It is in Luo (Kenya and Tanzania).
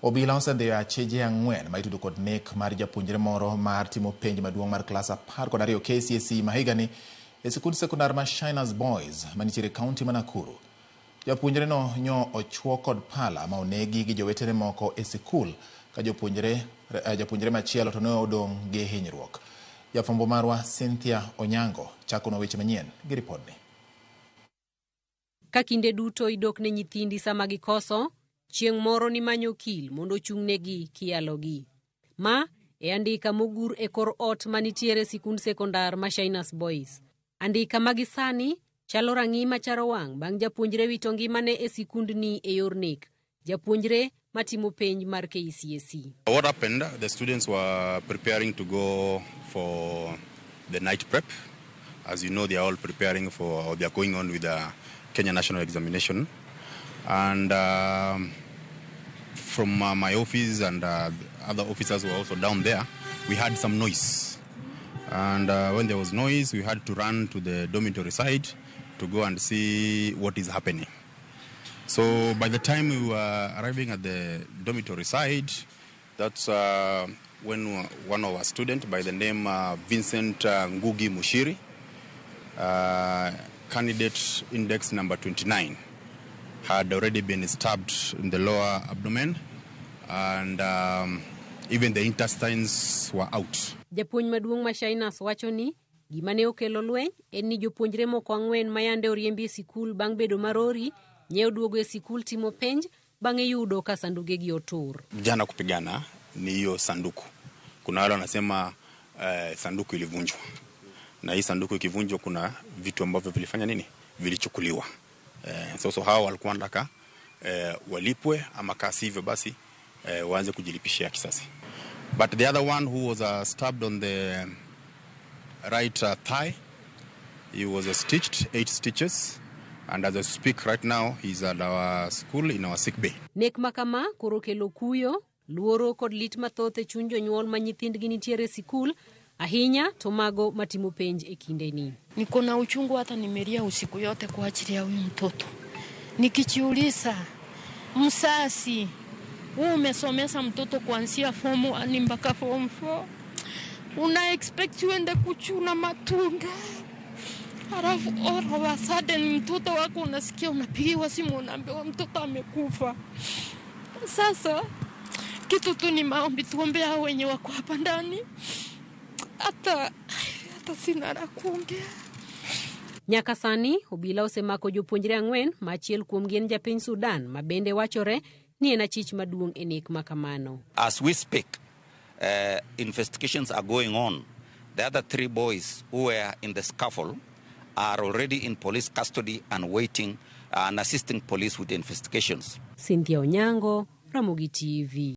Obila osedhiyo achije 4 ma itudo kod nek mar japuonjre moro mar timo penj maduong' mar klas 12 KCSE ma higani e sikund sekondar ma Shiners Boys manitiere e kaunti ma Nakuru. Japuonjre no nyo ochwo kod pala ma onegi gi jowetene moko e sikul ka japuonjre machielo to ne odong' gi hinyruok. Jafwambo marwa Cynthia Onyango chakonwa weche manyien gi ripodni. Ka kinde duto idok ne nyithindi sama gikoso, chieng' moro nimanyo okil mondo ochung'negi kiyalogi. Ma e andika mogur e kor ot manitiere sikund sekondar ma Shiners Boys. Andika ma gisani chalo rang'i macharo wang' bang' japuonjre wito ngimane e sikundni e yor nek. Japuonjre matimo penj mar KCSE. What happened, the students were preparing to go for the night prep. As you know, they are all preparing for, or they are going on with the Kenya National Examination. And from my office and other officers who were also down there, we had some noise. And when there was noise, we had to run to the dormitory side to go and see what is happening. So by the time we were arriving at the dormitory side, that's when one of our students by the name Vincent Ngugi Mushiri, candidate index number 29, had already been stabbed in the lower abdomen, and even the intestines were out. Japuonj maduong' ma Shiners wacho ni gima ne okelo lweny en ni jopuonjre moko 4 ma yande oriembi e sikul bang' bedo marori nye oduogo e sikul timo penj bang'e yudo ka sandugegi otur. Vijana kupigana ni hiyo sanduku. Kuna wale wanasema sanduku ilivunjwa, na hii sanduku ikivunjwa kuna vitu ambavyo vilifanya nini, vilichukuliwa. So hawa walikuwa wanataka walipwe ama kama sivyo basi waanze kujilipishia kisasi. But the other one who was stabbed on the right thigh, he was stitched, 8 stitches. And as I speak right now, he's at our school in our sick bay. Nek ma kama koro kelo kuyo, luoro kod lit mathoth e chuny jonyuol ma nyithindgi nitiere e sikul, ahinya to mago matimo penj e kindeni. Niko na uchungu, hata nimelia usiku yote kwa ajili ya huyu mtoto. Nikijiuliza, mzazi, wewe umesomesha mtoto kuanzia form 1 mpaka form 4. Una expect uende kuchuna matunda. Halafu all of a sudden mtoto wako unasikia unapigiwa simu unaambiwa mtoto amekufa. Sasa kitu tu ni maombi, tuombe hao wenye wako hapa ndani. Hata sina la kuongea. Nyaka sani obila osemako jopuonjre 4 ma achiel kuomgi en japiny Sudan ma bende wachore ni en achich maduong' e nek ma kamano. As we speak, investigations are going on. The other 3 boys who were in the scuffle are already in police custody and waiting and assisting police with the investigations. Cynthia Onyango, Ramogi TV.